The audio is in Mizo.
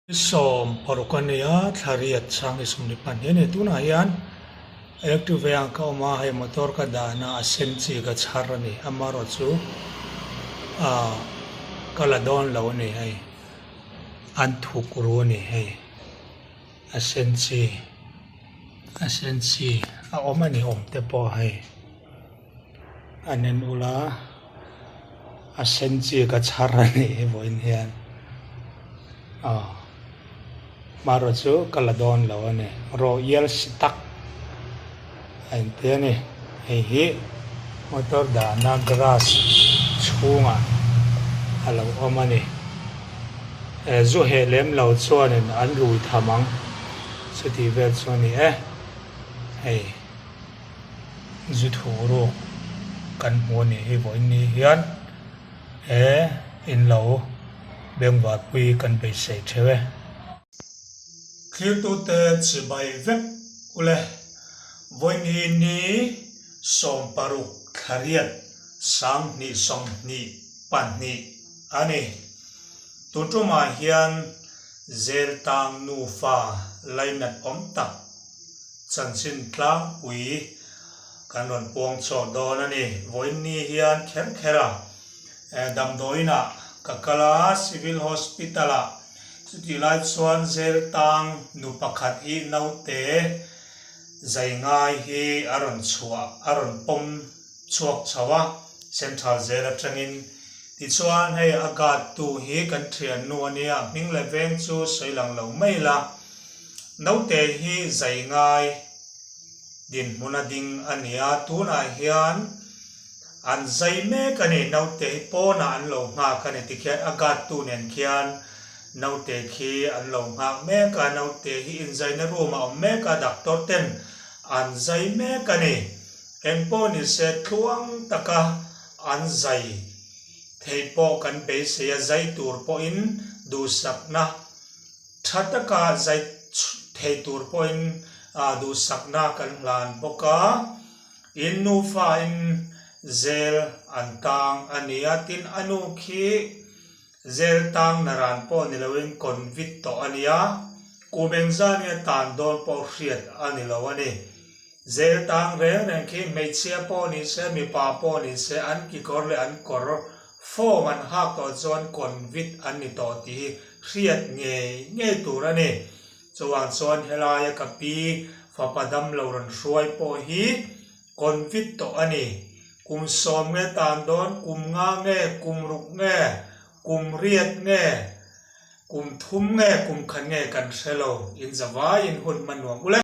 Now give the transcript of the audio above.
16 a ni a, thla riat sang hi 22 a ni. Tunah hian electric veng ka awm a, hei motor ka dahna a sen chi ka chhar a ni. Amaherawhchu ah ka la dawn lo a ni hei, an thuk ru a ni hei a sen chi a sen chi a awm a ni awm te pawh hei. An en ula a sen chi ka chhar a nih hi vawiin hian aw hmanraw chu ka la dawn lo a ni royal sitak a inti a ni hei hi motor dahna grass chhungah a lo awm a ni zu heh lem lo chuanin an rui tham ang chutih vel chu a ni e hei. Zu thu ruk kan hmu a nih hi vawiin ni hian he in lo bengvarpui kan beisei theuh e. Thiltute chibai vek ule vawiin hi ni 16 thla riat 2022 a ni. Tun tumah hian Zeltang nufa lainat awm tak chanchin tlangpui kan rawn puang chhuak dawn a ni. Vawiin ni hian kher kher a damdawiinah ka kal a, Civil Hospital ah chutih lai chuan Zeltang nu pakhat hi naute zai ngai hi a rawn chhuah a rawn pawm chhuak chho a, Central Jail atangin Tichuan hei a guard tu hi kan thiannu a nia, hming leh veng chu sawi lang lo mai la. Naute hi zai ngai dinhmun a ding a nia, tunah hian an zai mek a ni, naute hi pawnah an lo nghak a ni tikhian a guard tu nen khian naute khi an lo nghak mek a, naute hi inzaina room ah a awm mek a, doctor ten an zai mek a ni. Engpawh nise tluang taka an zai theih pawh kan beisei a, zai tur pawhin duhsakna tha taka zai thei tur pawhin duhsakna kan hlan bawk a, in nufain zel an tang a ni a, tin a nu khi zel tang naran pawh ni loin convict tawh a ni a, kum engzah nge tan dawn pawh hriat a ni lo a ni. Zel tang reng reng khi hmeichhia pawh ni se, mipa pawh ni se, an kikawr leh an kawr form an hak tawh chuan convict an ni tawh tih hi hriat ngei ngei tur a ni. Chuvang chuan helaia ka pi fapa damlo rawn hruai pawh hi convict tawh a ni. Kum 10 nge tan dawn, kum 5 nge, kum 6 nge, kum 8 nge, kum 3 nge, kum 1 nge kan hre lo. Inzavaiin hun hman nuam ule.